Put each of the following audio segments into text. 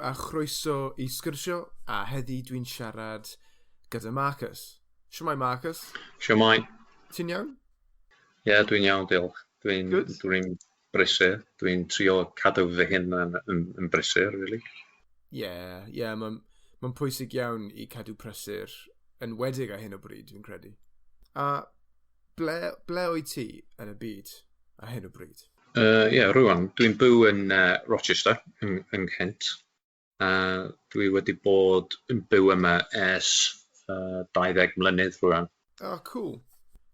a chroeso i Sgwrsio, a heddi dwi'n siarad gyda Marcus. Shwmae, Marcus? Shwmae. Ti'n iawn? Ie, yeah, dwi'n iawn, diolch. Dwi'n dwi brysur. Dwi'n trio cadw fy hun yn brysur, really. Ie, yeah, ie, yeah, mae'n ma pwysig iawn i cadw prysur yn wedig ar hyn o bryd, dwi'n credu. A ble wyt ti yn y byd ar hyn o bryd? Ie, yeah, rwan, dwi'n byw yn Rochester, yn Kent. Dwi wedi bod yn byw yma ers 20 mlynedd rwan. Oh, cool.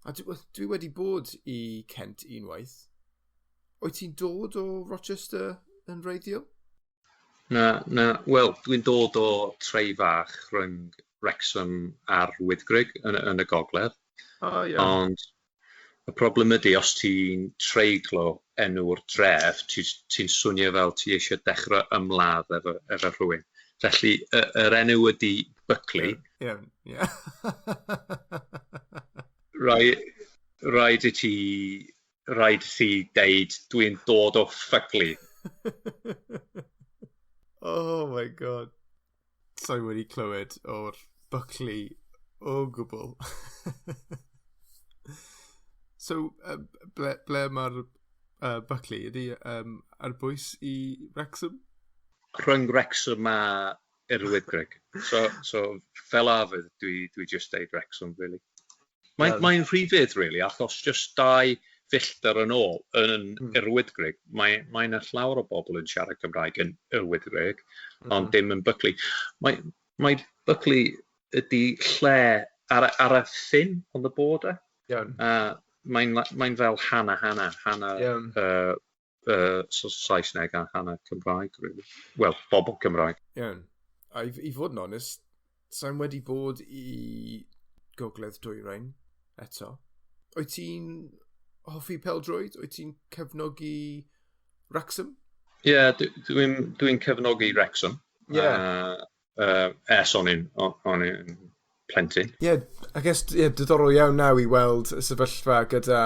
A dwi wedi bod i Kent unwaith. Wyt ti'n dod o Rochester yn wreiddiol? Na, wel, dwi'n dod o tre fach rhwng Wrexham a'r Wyddgrug yn y gogledd. Oh, yeah. Ond y problem ydy, os ti'n treiglo enw'r dref, ti swnio fel ti eisiau dechrau ymladd efo rhywun. Felly, yr enw ydy Buckley. Rhaid i ti deud, "Dwi'n dod o Fuckley." Oh my God. Sa'n wedi clywed o'r Buckley o gwbl. So, ble mae'r Buckley? Ydy ar bwys i Wrexham? Rhwng Wrexham a Yr Wyddgrug. So fel arfer, dwi just deud Wrexham, really. Mae'n mae rhyfedd, really, achos just 2 filltir yn ôl yn Yr Wyddgrug, mae yna llawer o bobl yn siarad Cymraeg yn Yr Wyddgrug, ond dim yn Buckley. Mae Buckley ydy lle ar y ffin, on the border. Mae'n fel hanner-hanner, hanner so Saesneg a hanner Cymraeg, really. Wel, bobl Cymraeg. Iawn. A i fod yn onest, sa'n wedi bod i Gogledd Dwyrain eto. Wyt ti'n hoffi pêl-droed? Wyt ti'n cefnogi Wrexham? Ie, yeah, dwi'n dwi cefnogi Wrexham. Ers o'n i'n plentyn. Ie, yeah, I guess, yeah, diddorol iawn naw i weld y sefyllfa gyda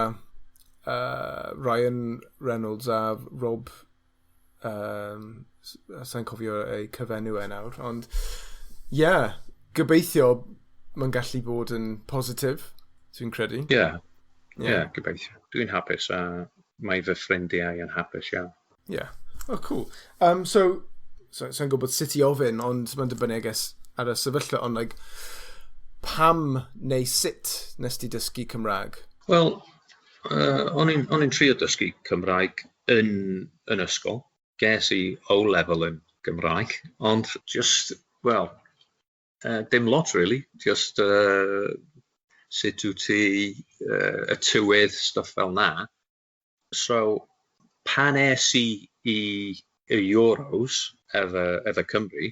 Ryan Reynolds a Rob, sa'n cofio ei cyfenw e nawr, ond ie, yeah, gobeithio mae'n gallu bod yn positif, dwi'n credu. Ie, yeah. Yeah, gobeithio. Dwi'n hapus a mae fy ffrindiau yn hapus iawn. Yeah. Oh, cool. So, sa'n gwybod sut i ofyn, ond mae'n dibynnu, I guess, ar y sefyllfa, ond like, pam neu sut nes ti dysgu Cymraeg? Wel, o'n i'n trio dysgu Cymraeg yn ysgol. Ges i O-level yn Gymraeg, ond just, well, dim lot really. Just sut wyt ti, y tywydd, stuff fel na. So, pan es i y Euros efo Cymru,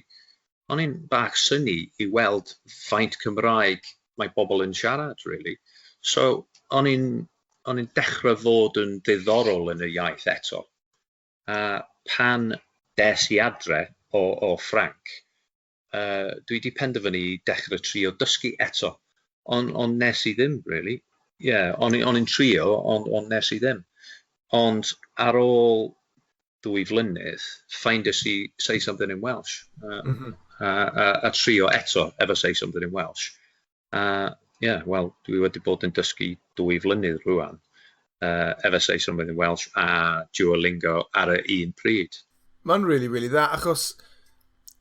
o'n i'n bach synnu i weld faint Cymraeg mae bobl yn siarad, really. So, o'n i'n dechrau fod yn ddiddorol yn y iaith eto. A pan des i adre o Ffranc, dwi wedi penderfynu i dechrau trio dysgu eto. Ond nes i ddim, really. Yeah, o'n i'n trio, ond nes i ddim. Ond ar ôl 2 flynedd, ffindes i Say Something in Welsh. A trio eto efo Say Something in Welsh. A yeah, wel, dwi wedi bod yn dysgu 2 flynedd rwan efo Say Something in Welsh a Duolingo ar y un pryd. Mae'n really, really dda, achos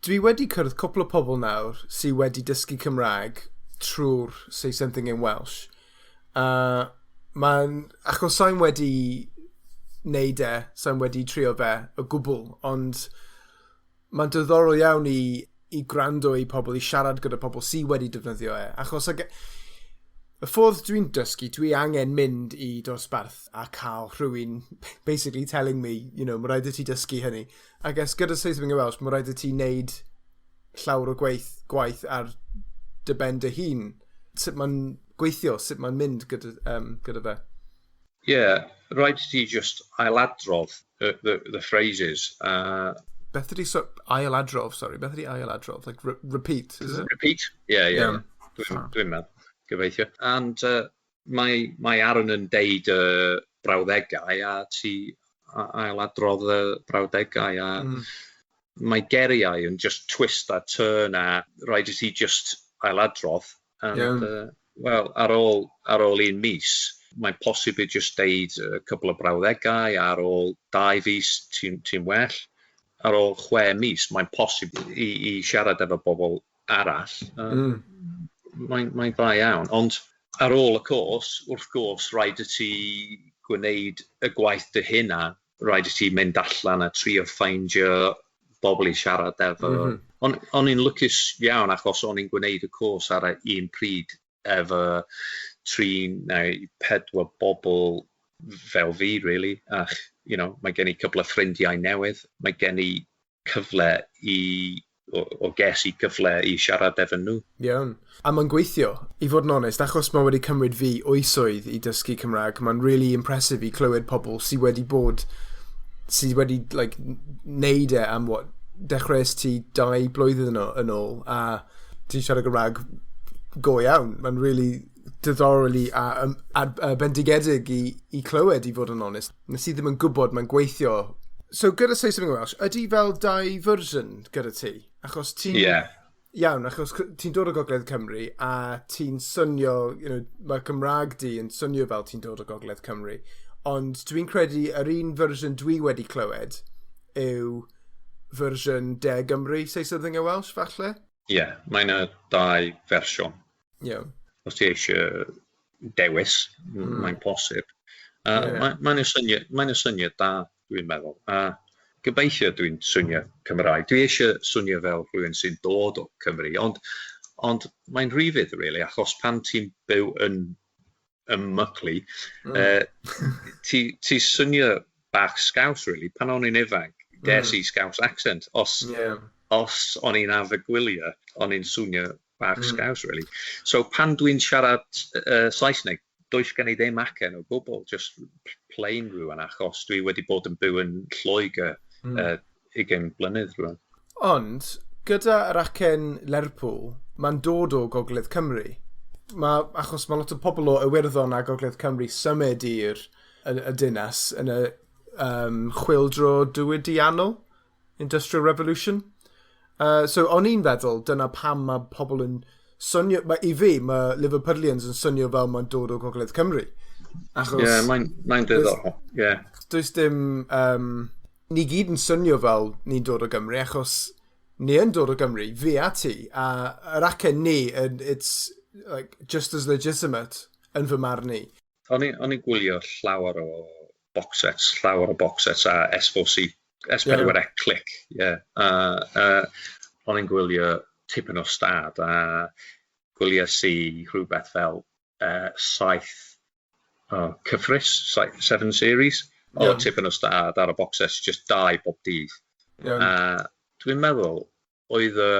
dwi wedi cwrdd cwpl o pobl nawr sydd wedi dysgu Cymraeg trwy'r Say Something in Welsh. Mae'n, achos sa'n wedi neud e, sa'n wedi trio fe o gwbl, ond mae'n diddorol iawn i gwrando i pobl, i siarad gyda pobl sydd wedi defnyddio e. Achos y ffordd dwi'n dysgu, dwi angen mynd i dosbarth a cael rhywun basically telling me, mae rhaid i ti dysgu hynny. I guess gyda Say Something in Welsh, mae rhaid i ti wneud llawer o gwaith ar dy ben dy hun. Sut mae'n gweithio, sut mae'n mynd gyda fe? Yeah, rhaid i ti just ailadrodd the phrases. Beth ydi so, ailadrodd, sorry, beth ydi ailadrodd? Like repeat, is it? Repeat? Yeah. Dwi'n dwi meddwl, gobeithio. And mae Aaron yn deud y brawddegau a ti ailadrodd y brawddegau a. Mae geiriau yn just twist a turn a rhaid i ti just ailadrodd. And, well, ar ôl un mis, mae'n posib i just deud y cwpl o brawddegau, ar ôl 2 fis ti'n well. Ar ôl 6 mis, mae'n posib i siarad efo bobl arall. Mae'n dda iawn, ond ar ôl y cwrs, wrth gwrs, rhaid i ti gwneud y gwaith dy hunan. Rhaid i ti mynd allan a trio ffeindio bobl i siarad efo. On i'n lwcus iawn achos o'n i'n gwneud y cwrs ar y un pryd efo tri neu pedwar bobl fel fi, really. Ach, mae gen i cwpl o ffrindiau newydd. Mae gen i cyfle i, o ges i cyfle i siarad efo nhw. Iawn. A mae'n gweithio, i fod yn onest, achos mae wedi cymryd fi oesoedd i dysgu Cymraeg, mae'n really impressive i clywed pobl sydd wedi bod, sydd wedi, like, neud e am what, dechreuais ti 2 blwyddyn yn ôl, a ti'n siarad Gymraeg go iawn. Mae'n really diddorol i a bendigedig i clywed, i fod yn onest. Nes i ddim yn gwybod mae'n gweithio. So, gyda Say Something Welsh, ydy fel dau fersiwn gyda ti? Achos ti'n... Yeah. Iawn, achos ti'n dod o Gogledd Cymru a ti'n swnio, mae Cymraeg di yn swnio fel ti'n dod o Gogledd Cymru. Ond dwi'n credu yr un fersiwn dwi wedi clywed yw fersiwn De Gymru, Say Something in Welsh, falle? Ie, yeah, mae yna dau fersiwn. Os ti eisiau dewis, mae'n posib. Mae'n syniad da, dwi'n meddwl. A gobeithio dwi'n swnio Cymraeg. Dwi eisiau swnio fel rhywun sy'n dod o Cymru, ond mae'n rhyfedd, really, achos pan ti'n byw yn Myclu, ti swnio bach Scouse, really. Pan o'n i'n ifanc, ges i Scouse accent. Os o'n i'n ar fy gwyliau, o'n i'n swnio bach Scouse, really. So pan dwi'n siarad Saesneg, does gen i ddim acen o gwbl, just plain rwan, achos dwi wedi bod yn byw yn Lloegr 20 blynedd rwan. Ond, gyda yr acen Lerpwl, mae'n dod o Gogledd Cymru. Achos mae lot o pobl o Iwerddon a Gogledd Cymru symud i'r y dinas yn y chwyldro diwydiannol, Industrial Revolution. So o'n i'n feddwl dyna pam mae pobl yn swnio, i fi, mae Liverpudlians yn swnio fel mae'n dod o Gogledd Cymru. Achos... Ie, yeah, mae'n diddorol. Yeah. Does dim... Ni gyd yn swnio fel ni'n dod o Gymru, achos ni yn dod o Gymru, fi a ti, a yr acen ni, it's like, just as legitimate yn fy marn i. O'n i'n gwylio llawer o box sets, llawer o box sets a S4C, S4C Click, yeah. A o'n i'n gwylio Tipyn o Stad a gwyliais i rhywbeth fel saith cyfres, seven series o Tipyn o Stad ar y box sets, just dau bob dydd. A dwi'n meddwl oedd y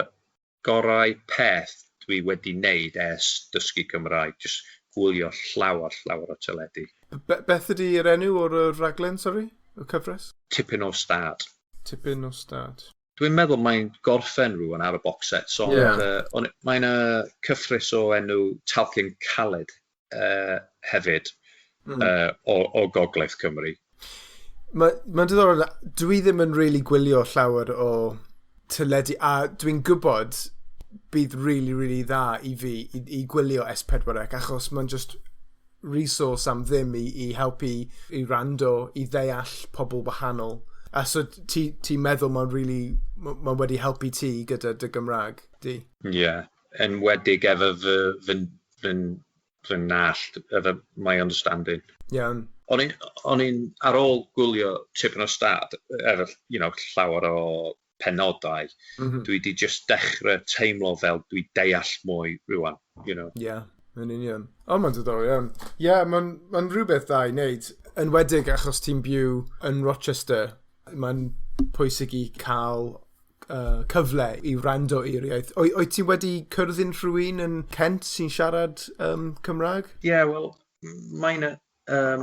gorau peth dwi wedi wneud ers dysgu Cymraeg, just gwylio llawer, llawer o teledu. Beth ydy'r enw o'r raglen, sorry? Y cyfres? Tipyn o Stad. Tipyn o Stad. Dwi'n meddwl mae'n gorffen rwan ar y box set, ond mae'n y cyfres o enw Talcyn Caled hefyd o Gogledd Cymru. Mae'n diddorol, dwi ddim yn really gwylio llawer o teledu, a dwi'n gwybod bydd really, really dda i fi i gwylio S4C, achos mae'n just resource am ddim i helpu i wrando, i ddeall pobl wahanol. A so ti meddwl mae'n really, ma wedi helpu ti gyda dy Gymraeg, di? Ie, yeah. Enwedig efo fy nallt, efo my understanding. Iawn. O'n i'n, ar ôl gwylio Tipyn o Stad, efo, llawer o penodau, dwi di just dechrau teimlo fel dwi deall mwy rwan. Ie, yeah, yn union. O, mae'n diddorol iawn. Ie, yeah, mae'n rhywbeth dda i wneud. Enwedig achos ti'n byw yn Rochester, mae'n pwysig i cael cyfle i wrando i'r iaith. Oed ti wedi cwrdd unrhyw un yn Kent sy'n siarad Cymraeg? Ie, yeah, wel, mae'n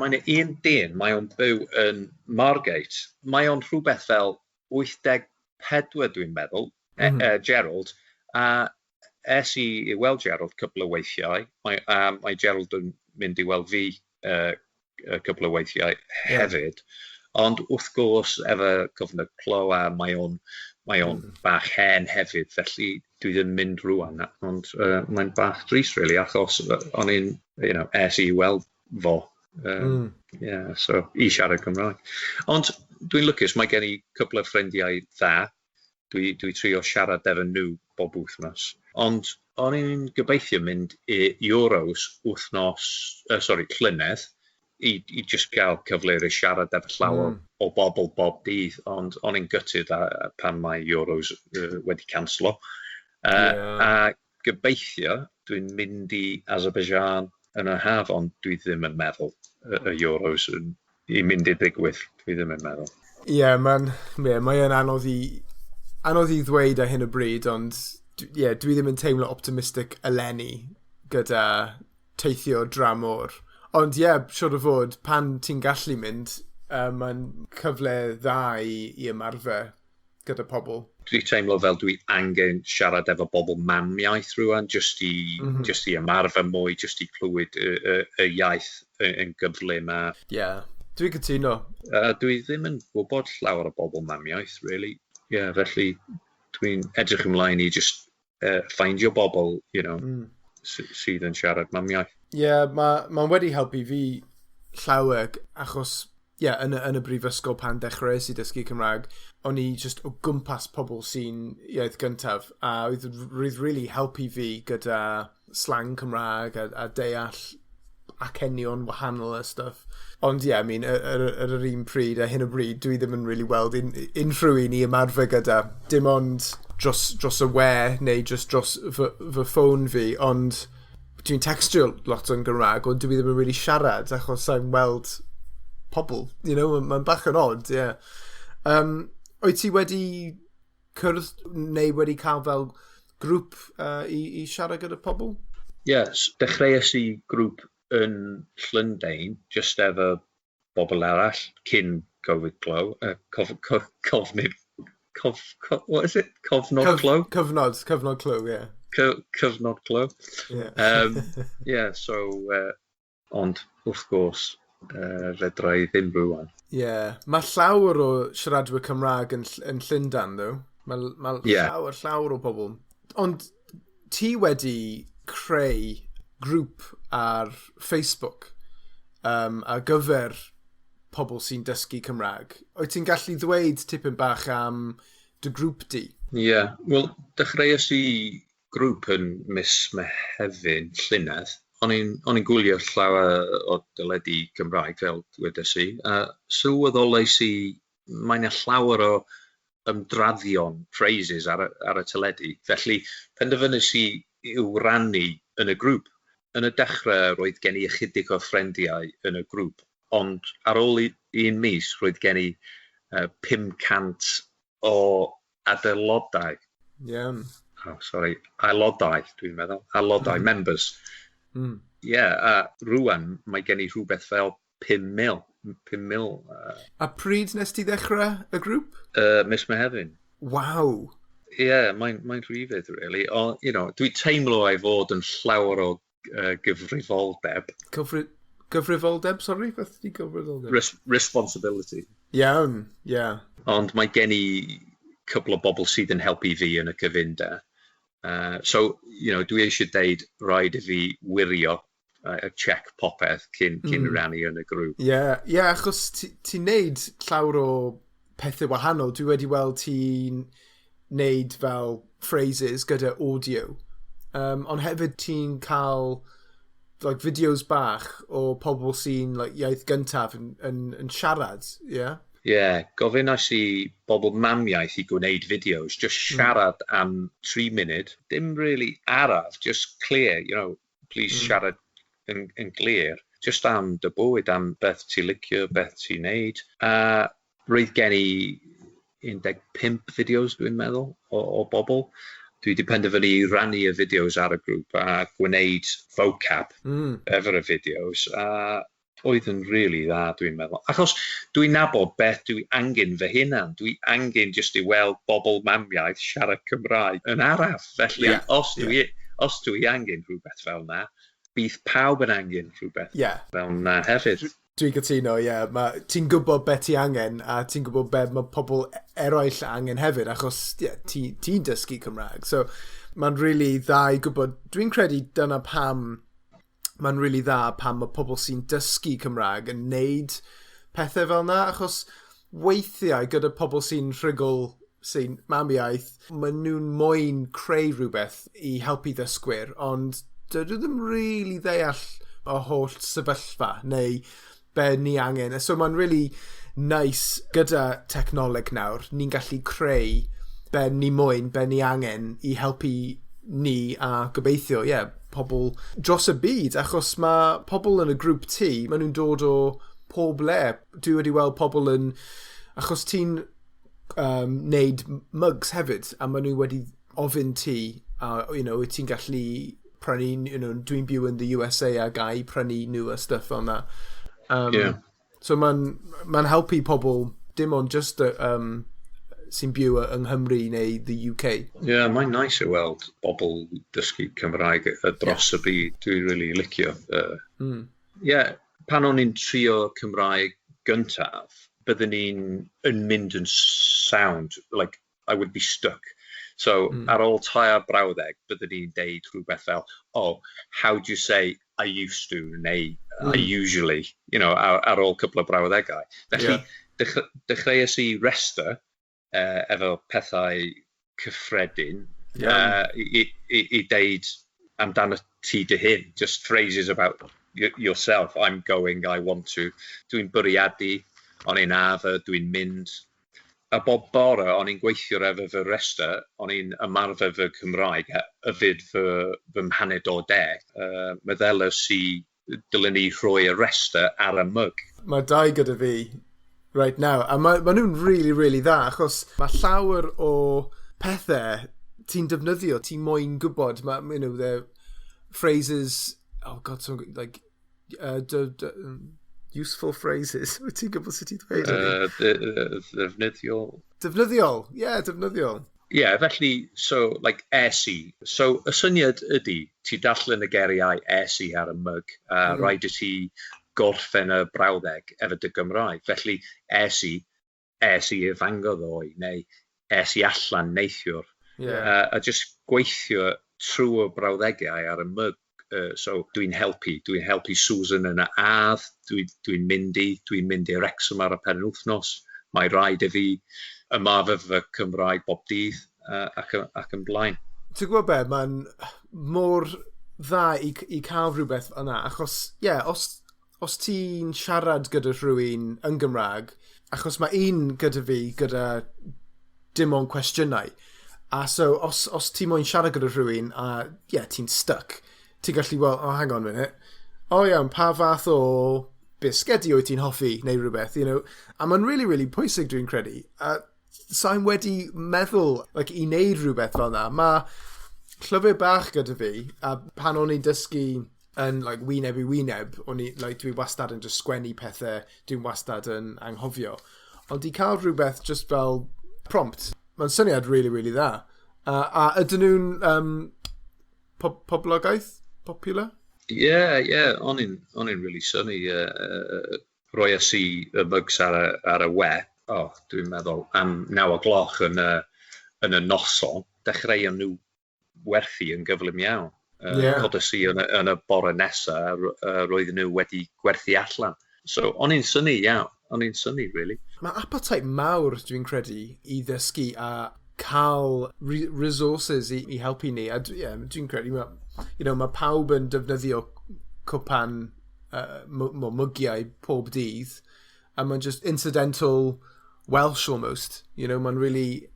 mae un dyn, mae o'n byw yn Margate. Mae o'n rhywbeth fel 84 dwi'n meddwl, Gerald, a es i weld Gerald cwpl o weithiau. Mae Gerald yn mynd i weld fi cwpl o weithiau hefyd. Ond wrth gwrs, efo cyfnod clo a mae o'n Mae o'n bach hen hefyd, felly dwi ddim mynd rwan, ond mae'n bach drist, really, achos o'n i'n, es i weld fo. Yeah, so i siarad Cymraeg. Ond dwi'n lwcus, mae gen i cwpl o ffrindiau dda. Dwi trio siarad efo nhw bob wythnos. Ond o'n i'n gobeithio mynd i Euros wythnos, sorry, llynedd, i just gael cyfle i siarad efo llawer o bobl bob dydd, ond o'n i'n gutted pan mae Euros wedi canslo. A gobeithio dwi'n mynd i Azerbaijan yn y haf, ond dwi ddim yn meddwl y Euros yn i mynd i ddigwydd. Dwi ddim yn meddwl. Ie, yeah, mae'n yeah, mae anodd i ddweud ar hyn o bryd, ond ie, yeah, dwi ddim yn teimlo optimistic eleni gyda teithio dramor. Ond ie, yeah, siwr o fod, pan ti'n gallu mynd, mae'n cyfle dda i ymarfer gyda pobl. Dwi teimlo fel dwi angen siarad efo bobl mamiaith rwan, just i ymarfer mwy, just i clywed y iaith yn gyflym a Ie, yeah, dwi'n cytuno. Dwi ddim yn gwybod llawer o bobl mamiaith, really. Yeah, felly dwi'n edrych ymlaen i just ffeindio bobl sydd yn siarad mamiaith. Ie, yeah, mae ma wedi helpu fi llawer achos ie, yeah, yn y brifysgol pan dechreuais i dysgu Cymraeg, o'n i just o gwmpas pobl sy'n iaith gyntaf, a oedd really helpu fi gyda slang Cymraeg a deall acenion wahanol a stuff. Ond ie, yeah, I mean, ar yr un pryd, ar hyn o bryd, dwi ddim yn really weld unrhyw un i ymarfer gyda. Dim ond dros y we neu just dros fy ffôn fi, ond dwi'n textio lot yn Gymraeg, ond dwi ddim yn really siarad achos sa'n weld pobl. Mae'n bach yn odd, ie. Yeah. Wyt ti wedi cwrdd neu wedi cael fel grŵp i siarad gyda pobl? Yes, dechreuais i grŵp yn Llundain, just efo bobl arall, cyn Covid clo, cof, cof, cofnid, cof, cof, what is it? Cofnod clo? Cyfnod clo, ie. Yeah. Cyfnod clo. Yeah, so, ond wrth gwrs, fedra i ddim rwan. Ie. Yeah. Mae llawer o siaradwyr Cymraeg yn Llundain, though. Mae llawer, llawer o bobl. Ond ti wedi creu grŵp ar Facebook ar gyfer pobl sy'n dysgu Cymraeg. Wyt ti'n gallu ddweud tipyn bach am dy grŵp di? Ie, yeah. Wel, dechreuais i grŵp yn mis Mehefin llynedd. O'n i'n gwylio llawer o deledu Cymraeg fel dwedes i. A sylweddolais i mae yna llawer o ymdraddion, phrases ar y teledu. Felly penderfynais i i'w rannu yn y grŵp. Yn y dechrau roedd gen i ychydig o ffrindiau yn y grŵp, ond ar ôl un mis roedd gen i 500 o aelodau. Oh, sorry, aelodau, dwi'n meddwl. Aelodau, members. Yeah, a rwan mae gen i rhywbeth fel 5,000. 5,000. A pryd nes ti ddechrau y grŵp? Mis Mehefin. Waw. Ie, yeah, mae'n rhyfedd, really. O, dwi teimlo ei fod yn llawer o gyfrifoldeb. Cyfrifoldeb, sorry? Beth ydi cyfrifoldeb? Responsibility. Iawn, ie. Yeah. Ond mae gen i cwpl o bobl sydd yn helpu fi yn y cyfundeb. So, dwi eisiau deud rhaid i fi wirio check popeth cyn rannu yn y grŵp. Ie, yeah, achos ti'n neud llawer o pethau wahanol. Dwi wedi weld ti'n neud fel phrases gyda audio. Ond hefyd ti'n cael like, videos bach o pobl sy'n like, iaith gyntaf yn siarad, ie? Yeah? Ie, yeah, gofynais i bobl mamiaith i gwneud fideos, just siarad am 3 munud, dim really araf, just clear, please siarad yn glir, just am dy bywyd, am beth ti'n licio, beth ti'n neud. A roedd gen i 15 fideos, dwi'n meddwl, o bobl. Dwi wedi penderfynu i rannu y fideos ar y grŵp a gwneud vocab efo'r y fideos. A oedd yn really dda, dwi'n meddwl. Achos dwi'n nabod beth dwi angen fy hunan. Dwi angen just i weld bobl mamiaith siarad Cymraeg yn araf. Felly, os dwi angen rhywbeth fel na, bydd pawb yn angen rhywbeth fel na hefyd. Dwi'n cytuno, ie. Yeah. Ti'n gwybod beth ti angen, a ti'n gwybod beth mae pobl eraill angen hefyd, achos yeah, ti dysgu Cymraeg. So, mae'n really dda i gwybod. Dwi'n credu dyna pam mae'n really dda pam mae pobl sy'n dysgu Cymraeg yn neud pethau fel yna, achos weithiau gyda pobl sy'n rhugl, sy'n mamiaith, maen nhw'n moyn creu rhywbeth i helpu ddysgwyr, ond dydw ddim really ddeall y holl sefyllfa neu be ni angen. So mae'n really nice gyda technoleg nawr, ni'n gallu creu be ni moyn, be ni angen i helpu ni a gobeithio, ie, yeah, pobl dros y byd, achos mae pobl yn y grŵp ti, maen nhw'n dod o pob le. Dwi wedi weld pobl yn, achos ti'n neud mugs hefyd, a maen nhw wedi ofyn ti, a wyt ti'n gallu prynu, dwi'n byw yn the USA a gai prynu nhw a stuff fel 'na. So mae'n ma helpu pobl dim ond just sy'n byw yng Nghymru neu the UK. Yeah, mae'n nice i weld bobl dysgu Cymraeg dros y byd. Dwi'n really licio. Yeah, pan o'n i'n trio Cymraeg gyntaf, byddwn i'n yn mynd yn sound, like I would be stuck. So ar ôl tair brawddeg, byddwn i'n deud rhywbeth fel, "Oh, how do you say 'I used to' neu 'I usually," ar ôl cwpl o brawddegau. Felly, dechreuais i restr efo pethau cyffredin i deud amdano ti dy hun, just phrases about yourself. I'm going, I want to. Dwi'n bwriadu, o'n i'n arfer, dwi'n mynd. A bob bore o'n i'n gweithio efo fy restr, o'n i'n ymarfer fy Cymraeg a yfyd fy mhaned o de. Meddyliais i dylen ni rhoi y restr ar y mug. Mae dau gyda fi right now, a ma nhw'n really, really dda, achos mae llawer o pethau ti'n defnyddio, ti'n moyn gwybod, mae, the phrases, oh God, so, like, useful phrases. Wyt ti'n gwybod sut i ddweud hynny? Ddefnyddiol. Defnyddiol, ie, yeah, defnyddiol. Ie, yeah, felly, so, like, es i. So, y syniad ydy, ti darllen y geiriau "es i" ar y mug, a rhaid i ti gorffen y brawddeg efo dy Gymraeg. Felly, es i i Fangor ddoe, neu es i allan neithiwr. A just gweithio trwy y brawddegau ar y mug. So dwi'n helpu Susan yn y ardd, dwi mynd i Wrexham ar y penwythnos. Mae rhaid i fi ymarfer fy Cymraeg bob dydd ac yn blaen. Ti'n gwybod be, mae'n mor dda i cael rhywbeth yna, achos, ie, yeah, os ti'n siarad gyda rhywun yn Gymraeg, achos mae un gyda fi gyda dim ond cwestiynau, a so os ti moyn siarad gyda rhywun a, ie, yeah, ti'n stuck, ti'n gallu weld, "Oh, hang on a minute, oh iawn, pa fath o bisgedi wyt ti'n hoffi?" neu rhywbeth. A mae'n really, really pwysig, dwi'n credu. A sa'n wedi meddwl, like, i wneud rhywbeth fel yna. Mae llyfr bach gyda fi, a pan o'n i'n dysgu yn, like, wyneb i wyneb, o'n i, like, dwi wastad yn just sgwennu pethau, dwi'n wastad yn anghofio. Ond i cael rhywbeth just fel prompt, mae'n syniad really, really dda. A ydyn nhw'n poblogaidd? Popular? Ie, yeah, o'n i'n really synnu. Roies i y mugs ar y we, oh, dwi'n meddwl, am 9 o gloch yn y noson, dechreuon nhw werthu yn gyflym iawn. Codes i yn y bore nesaf, roedden nhw wedi gwerthu allan. So, o'n i'n synnu iawn. O'n i'n synnu, really. Mae appetite mawr, dwi'n credu, i ddysgu a cael resources i helpu ni. A yeah, dwi'n credu, mae pawb yn defnyddio cwpan mygiau pob dydd. A mae'n just incidental Welsh almost. Mae'n really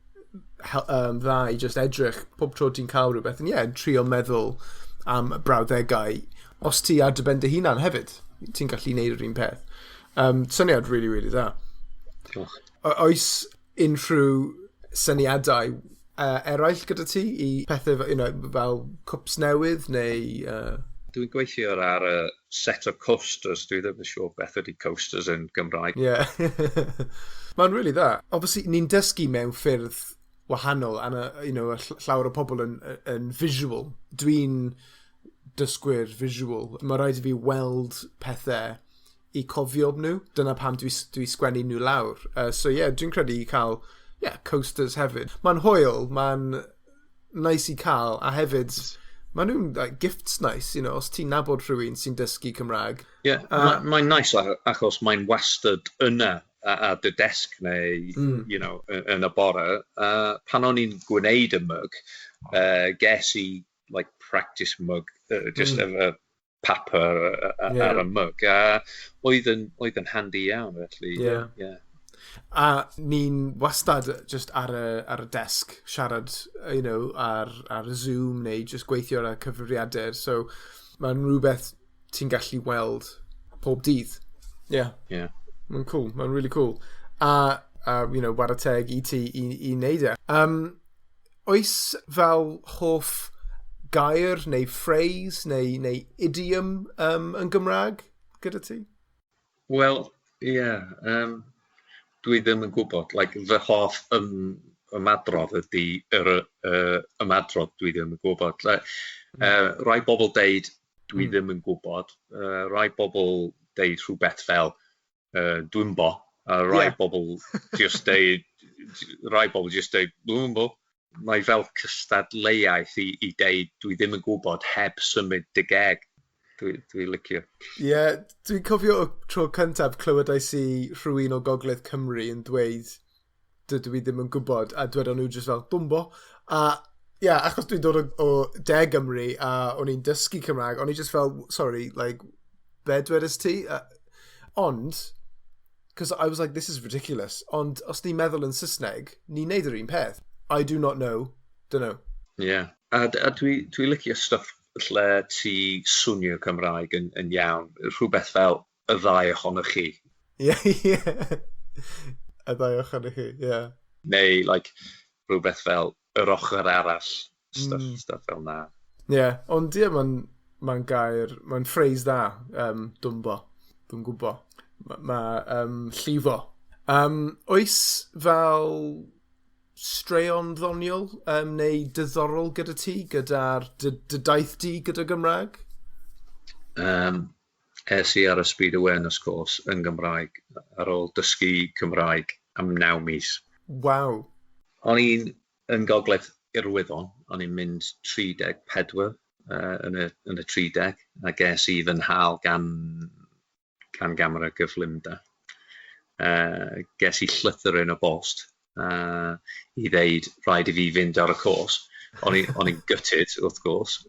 dda i just edrych pob tro ti'n cael rhywbeth. And yeah, trio meddwl am brawddegau. Os ti ar dy ben dy hunan hefyd, ti'n gallu neud yr un peth. Syniad really, really dda. Diolch. Oes unrhyw syniadau eraill gyda ti i pethau fel cwps newydd neu? Dwi'n gweithio ar y set o coasters. Dwi ddim yn siŵr beth ydy coasters yn Gymraeg. Yeah. Mae'n really dda. Obviously, ni'n dysgu mewn ffyrdd wahanol a llawer o pobl yn visual. Dwi'n dysgwyr visual. Mae rhaid i fi weld pethau i I cofio nhw. Dyna pam dwi sgwennu nhw lawr. So yeah, dwi'n credu i cael, yeah, coasters hefyd. Mae'n hwyl, mae'n nice i cael, a hefyd, maen nhw'n like gifts nice, os ti'n nabod rhywun sy'n dysgu Cymraeg. Yeah, mae'n nice achos mae'n wastad yna ar dy desg neu yn y bore. Pan o'n i'n gwneud y mug, ges i like practice mug, just efo papur ar y mug. Oedd yn handy iawn, felly. Yeah. A ni'n wastad just ar y desk siarad ar Zoom neu just gweithio ar y cyfrifiadur. So mae'n rhywbeth ti'n gallu weld pob dydd. Yeah. Mae'n cool. Mae'n really cool. A whare teg i ti i wneud e. Oes fel hoff gair neu phrase neu idiom yn Gymraeg gyda ti? Wel, ie. Yeah, dwi ddim yn gwybod. Like, fy hoff ymadrodd ydy yr ymadrodd "dwi ddim yn gwybod". Like, rai bobl deud "dwi ddim yn gwybod". Rai bobl deud rhywbeth fel "dwimbo". A rai bobl just deud, rai bobl just deud "dwimbo". Mae fel cystadleuaeth i deud "dwi ddim yn gwybod" heb symud dy geg. Dwi licio. Ie, yeah, dwi'n cofio y tro cyntaf clywedais i rhywun o Gogledd Cymru yn dweud "dydw i ddim yn gwybod", a dwedon nhw just fel "dwmbo". A ie, yeah, achos dwi'n dod o De Gymru a o'n i'n dysgu Cymraeg, o'n i just fel, "Sorry, like, be dwedais ti?" Ond, because I was like, "This is ridiculous." Ond os ni'n meddwl yn Saesneg, ni'n neud yr un peth. "I do not know." Don't know. Ie. Yeah. A dwi licio stuff lle ti swnio Cymraeg yn iawn. Rhywbeth fel "y ddau ohonoch chi". Ie. "Y ddau ohonoch chi", ie. Yeah. Neu, like, rhywbeth fel "yr ochr arall". Stuff, stuff fel na. Ie, yeah, ond ie, mae'n gair, mae'n phrase dda, "dwmbo", dwi'n gwybod. Mae ma llifo. Oes fel straeon ddoniol neu diddorol gyda ti, gyda'r dy daith di gyda Gymraeg? Es i ar y Speed Awareness course yn Gymraeg ar ôl dysgu Cymraeg am 9 mis. Waw. O'n i'n yn Gogledd Iwerddon, o'n i'n mynd 34 yn y 30, a ges i fy nhal gan gamera gyflymder. Ges i llythyr yn y bost i ddeud rhaid i fi fynd ar y cwrs. O'n i'n gutted, wrth gwrs.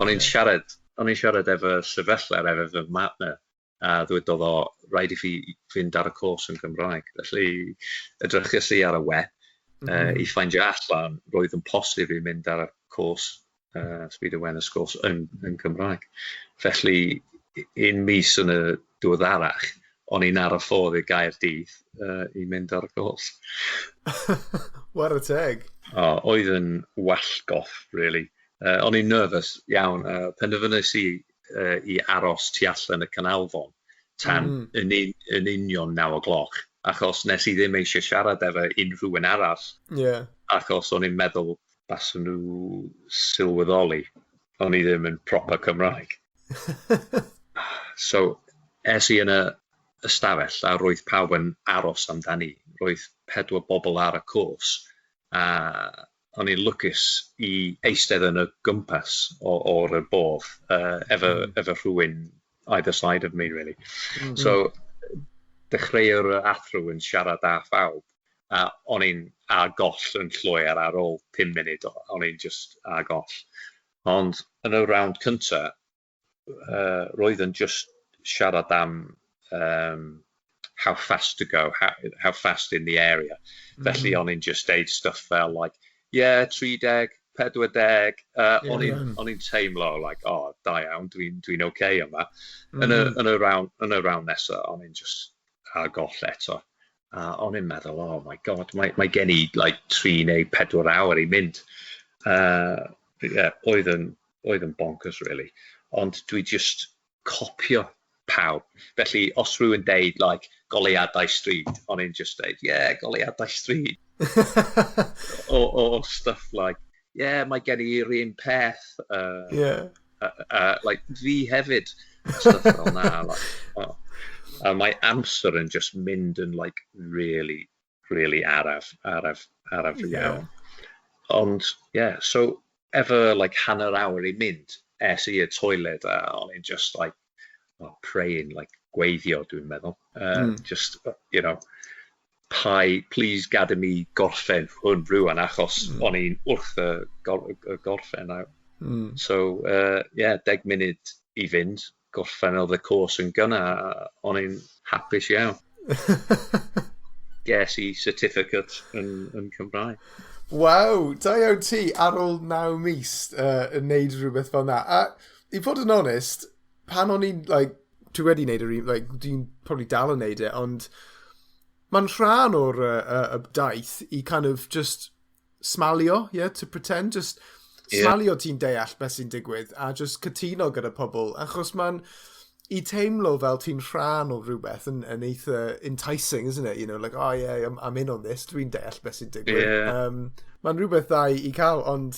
O'n i'n siarad efo sefyllfa efo fy mhartner, a ddwedodd o rhaid i fi fynd ar y cwrs yn Gymraeg. Felly edrychais i ar y we i ffeindio allan roedd yn posib i mynd ar y cwrs, Speed Awareness course yn Cymraeg. Felly un mis yn y diweddarach, o'n i'n ar y ffordd i Gaerdydd i mynd ar y cwrs. Whare teg. O, oedd yn wallgoff, really. O'n i'n nervous iawn. Penderfynais i aros tu allan y canolfan tan yn union 9 o gloch. Achos nes i ddim eisiau siarad efo unrhyw un arall. Achos o'n i'n meddwl baswn nhw sylweddoli o'n i ddim yn proper Cymraeg. So, es i yn y ystafell a roedd pawb yn aros amdani. Roedd pedwar bobl ar y cwrs a o'n i'n lwcus i eistedd yn y gwmpas o'r y bwrdd efo rhywun either side of me, really. So, dechreuodd yr athro yn siarad â phawb a o'n i'n ar goll yn llwyr ar ôl 5 munud, o'n i'n just ar goll. Ond yn y round cynta, roedd yn just siarad am how fast to go, how fast in the area. Felly o'n i'n just deud stuff fel like, "Yeah, 30, 40", o'n i'n teimlo like, "Oh, da iawn, dwi okay yma." Yn y round nesaf, o'n i'n just ar goll eto. A o'n i'n meddwl, "Oh my God, mae gen i like 3 neu 4 awr i mynd." Yeah, oedd yn bonkers, really. Ond dwi just copio pawb. Felly, os rhywun deud, like, "goleuadau stryd", o'n i'n just deud, "Yeah, goleuadau stryd." Or stuff like, "Yeah, mae gen i'r un peth." Like, fi hefyd. Stuff fel na. Like, oh. A mae amser yn just mynd yn like really, really araf, araf, araf iawn. Ond, yeah, so efo like hanner awr i mynd, es i y toilet a o'n i'n just like, oh, praying, like gweithio, dwi'n meddwl. Just, please gada mi gorffen hwn rwan achos o'n i'n wrth y gorffen. So, yeah, 10 munud i fynd, gorffen oedd y cwrs yn gynnar, a o'n i'n hapus iawn. Ges i certificate yn Cymraeg. Waw, da iawn ti ar ôl 9 mis yn neud rhywbeth fel na. A i fod yn onest, pan o'n i'n, like, dwi wedi neud yr un, like, dwi'n probably dal yn neud e, ond mae'n rhan o'r daith i kind of just smalio, yeah, to pretend, just smalio ti'n deall beth sy'n digwydd a just cytuno gyda pobl, achos mae'n i teimlo fel ti'n rhan o rhywbeth yn eitha enticing, isn't it? Like, "Oh yeah, I'm in on this, dwi'n deall beth sy'n digwydd." Mae'n rhywbeth dda i cael, ond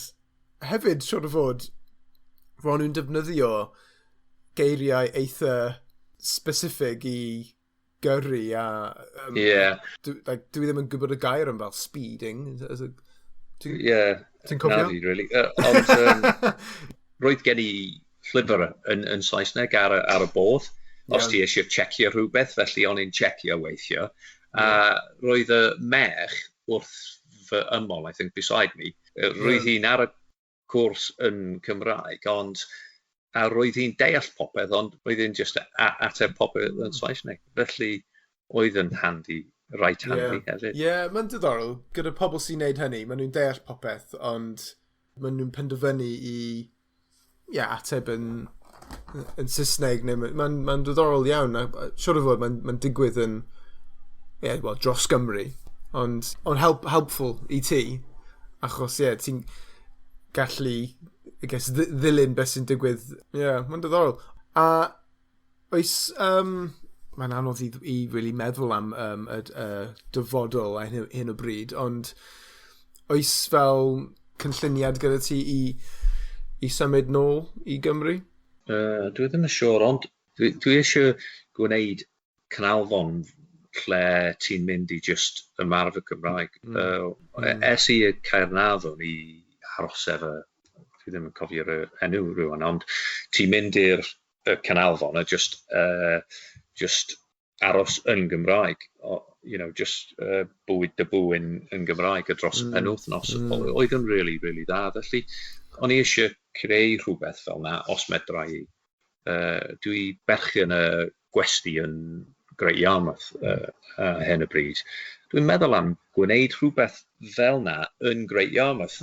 hefyd, siwr o fod, ro'n nhw'n defnyddio geiriau eitha specific i gyrru a dwi, like, dwi ddim yn gwybod y gair am fel speeding. Ti'n cofio? Na fi, really. Ond roedd gen i llyfr yn Saesneg ar y bwrdd, os ti eisiau checio rhywbeth, felly o'n i'n checio weithio. A roedd y merch wrth fy ymyl, I think, beside me, roedd hi'n ar y cwrs yn Cymraeg, ond a roedd hi'n deall popeth, ond roedd hi'n just ateb popeth yn Saesneg. Felly oedd yn handi, right handy hefyd. Ie, yeah, mae'n diddorol. Gyda pobl sy'n neud hynny, maen nhw'n deall popeth, ond maen nhw'n penderfynu i, yeah, ateb yn Saesneg. Neu mae'n diddorol iawn. A siwr o fod, mae'n digwydd yn, yeah, well, dros Gymru. Ond helpful i ti, achos, yeah, ti'n gallu, I guess, ddilyn beth sy'n digwydd. Ie, yeah, mae'n diddorol. A oes, mae'n anodd i really meddwl am y dyfodol a hyn o bryd, ond oes fel cynlluniad gyda ti i symud nôl i Gymru? Dwi ddim yn siŵr, ond dwi eisiau gwneud canolfan lle ti'n mynd i just ymarfer Cymraeg. Es i Caernarfon i aros efo, dwi ddim yn cofio'r enw rwan, ond ti'n mynd i'r y canolfan a just aros yn Gymraeg. O, just bwyd dy bw yn Gymraeg a dros penwythnos. Oedd yn really, really dda. Felly, o'n i eisiau creu rhywbeth fel na, os medra i. Dwi berchen y gwesty yn Great Yarmouth hyn o bryd. Dwi'n meddwl am gwneud rhywbeth fel na yn Great Yarmouth.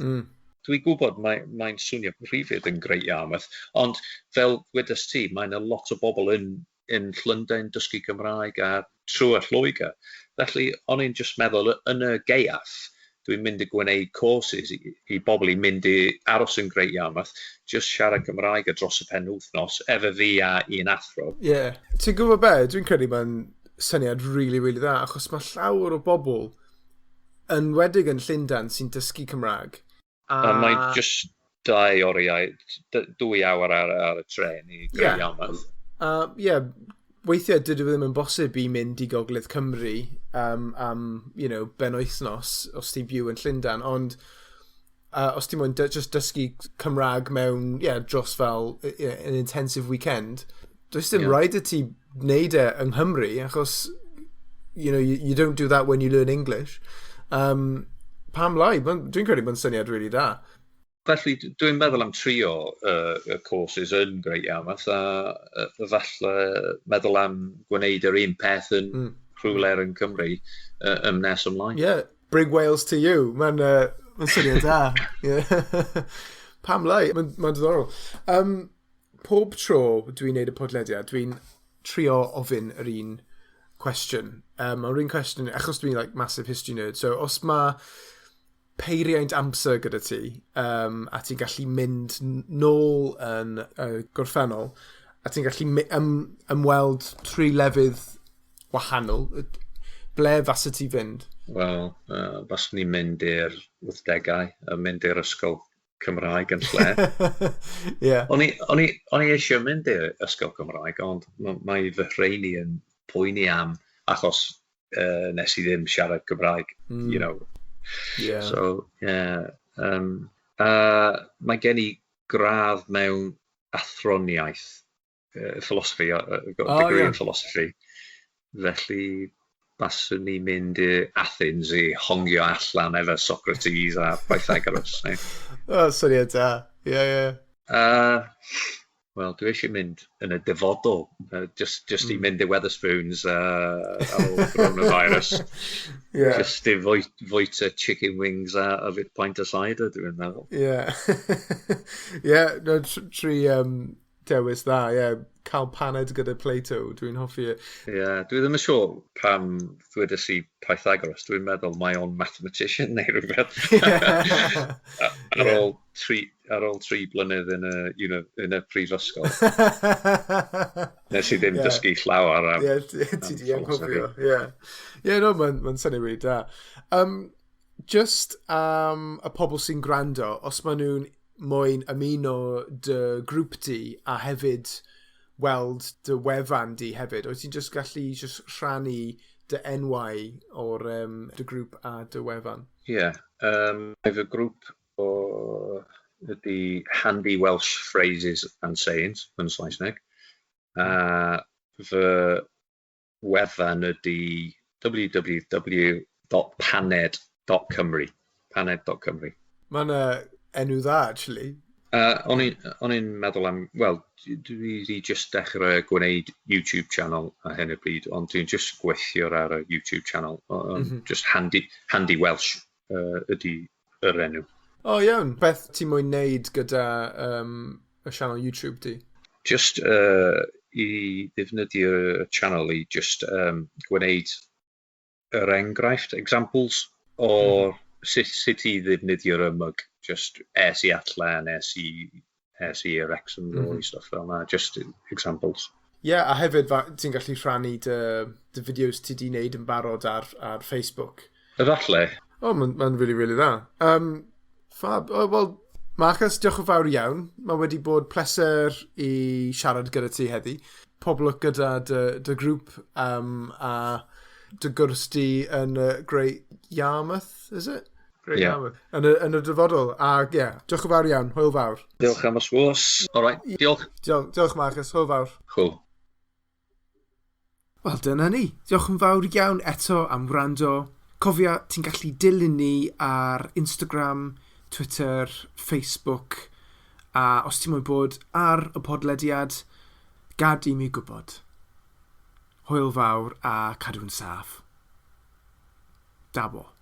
Dwi'n gwybod mae'n swnio rhyfedd yn Great Yarmouth, ond fel wedys ti, mae'n a lot o bobl yn Llundain dysgu Cymraeg a trwy y Lloegr. Felly, o'n i'n just meddwl yn y gaeaf, dwi'n mynd i gwneud courses i bobl i mynd i aros yn Great Yarmouth, just siarad Cymraeg a dros y penwythnos, efo fi a un athro. Ie. Yeah. Ti'n gwybod be? Dwi'n credu mae'n syniad really, really dda, achos mae llawer o bobl yn wedig yn Llundain sy'n dysgu Cymraeg. A mae'n just 2 oriau, 2 awr ar y tren i Great Yarmouth. A ie, yeah, weithiau dydw i ddim yn bosib i mynd i Gogledd Cymru am benwythnos os ti'n byw yn Llundain, ond os ti'n moyn just dysgu Cymraeg mewn, yeah, dros fel yeah, an intensive weekend, does dim rhaid i ti wneud e yng Nghymru, achos you don't do that when you learn English. Pam lai? Dwi'n credu mae'n syniad really da. Felly, dwi'n meddwl am trio y courses yn Great Yarmouth a falle meddwl am gwneud yr un peth yn rhywle yn Cymru ym nes ymlaen. Yeah, bring Wales to you. Mae'n syniad da. Yeah. Pam lai? Mae'n diddorol. Pob tro dwi'n neud y podlediad, dwi'n trio ofyn yr un cwestiwn. Mae'r un cwestiwn, achos dwi'n like, massive history nerd, so os mae peiriant amser gyda ti, a ti'n gallu mynd nôl yn gorffennol, a ti'n gallu ymweld tri lefydd wahanol, ble fasa ti fynd? Wel, faswn i'n mynd i'r 80au, a mynd i'r ysgol Cymraeg yn lle. O'n i eisiau mynd i'r ysgol Cymraeg, ond mae fy rheini yn poeni am achos nes i ddim siarad Cymraeg, you know. So, yeah. Mae gen i gradd mewn athroniaeth, philosophy, got a degree in philosophy. Felly, baswn i'n mynd i Athens i hongio allan efo Socrates a Pythagoras. Neu. Oh, syniad da. Ie. Wel, dwi eisiau mynd yn y dyfodol, just i mynd i Wetherspoons ar ôl coronavirus. Just i fwyta chicken wings a yfed pint o cider, dwi'n meddwl. Ie, no, tri dewis dda, ie. Yeah. Cael paned gyda Plato, dwi'n hoffi e. Ie, yeah, dwi ddim yn siŵr pam ddwedes i Pythagoras. Dwi'n meddwl mae o'n mathematician neu rhywbeth. Ar ôl 3 blynedd yn y prifysgol, nes i ddim dysgu llawer am Ie, ti di anghofio. Ie. Ie, no, mae'n syniad really da. Just am y pobl sy'n gwrando, os maen nhw'n moyn ymuno dy grŵp di a hefyd weld dy wefan di hefyd, wyt ti'n just gallu just rhannu dy enwau o'r dy grŵp a dy wefan? Ie, yeah, mae fy grŵp o ydy Handy Welsh Phrases and Sayings yn Saesneg. A fy wefan ydy www.paned.cymru. Paned.cymru. Mae'n enw dda, actually. O'n i'n meddwl am, wel, dwi wedi just dechrau gwneud YouTube channel ar hyn o bryd, ond dwi'n just gweithio ar y YouTube channel. Just Handy Welsh ydy yr enw. O, oh, iawn. Beth ti'n moyn neud gyda y channel YouTube di? Just i ddefnyddio y channel i just gwneud yr enghraifft, examples, o sut i ddefnyddio'r ymyg. Just es i allan, es i Wrexham mm -hmm. stuff fel yna. Just examples. Ie, yeah, a hefyd ti'n gallu rhannu dy fideos ti di wneud yn barod ar Facebook. Efallai. O, oh, mae'n ma really, really dda. Fab. Oh, wel, Marcus, diolch yn fawr iawn. Mae wedi bod pleser i siarad gyda ti heddi. Pob lwc gyda dy grŵp a dy gwrs di yn Great Yarmouth, is it? Great Yarmouth. Yn y dyfodol. A ie, yeah, diolch yn fawr iawn. Hwyl fawr. Diolch am y sgwrs. All right, diolch. Diolch, diolch Marcus. Hwyl fawr. Cool. Wel, dyna ni. Diolch yn fawr iawn eto am wrando. Cofia, ti'n gallu dilyn ni ar Instagram, Twitter, Facebook, a os ti'n moyn bod ar y podlediad, gad i mi gwybod. Hwyl fawr a cadw'n saff. Dabo.